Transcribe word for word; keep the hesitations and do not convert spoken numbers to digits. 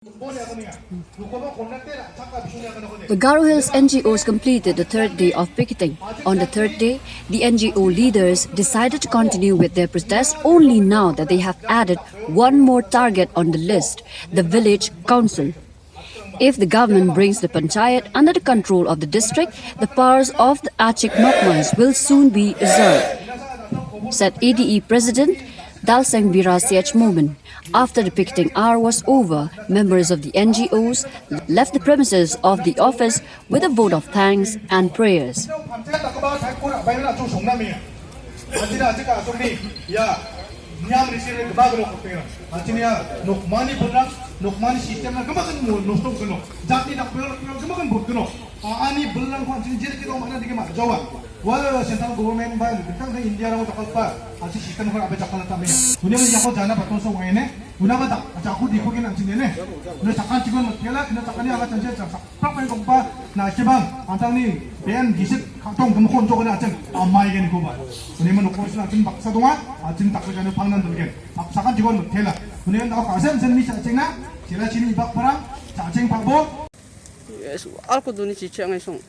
The Garo Hills N G Os completed the third day of picketing. On the third day, the N G O leaders decided to continue with their protest only now that they have added one more target on the list, the village council. If the government brings the panchayat under the control of the district, the powers of the Achik Nokmais will soon be reserved, said A D E President Dalseng Bira C H Momin. After the picketing hour was over, members of the N G Os left the premises of the office with a vote of thanks and prayers. Niam risire gima gnok kepeng. Anchini ya nokmani bilrang, nokmani sistemna gima kan mo-, nosto gnok. Jatni dakbel gima kan bot gnok. A-, ani bilrangko anchini jil kito mana dike ma jawa. Wa central government ba, bintang ke India rang dakalpa. Anchi sistemko abe jakala tame. Dunia ma jako jana paton so waine. Una ba dak, jaku diko kin anchini ne. Una sakan chikon mat kela, una sakani aga chanche chak. Prak pai kongpa, na chibang, antangni, ben gisik, kantong, gemukon jokona acheng, amai gani koba. Ini menukung sila acheng baksa donga, acheng takut jana pangnan demikian. Paksakan jikon tela. Ini kan tahu kasen sen mi acheng na, sila sini ibak perang, acheng pakbo. Yes, alko duni chichi angai song.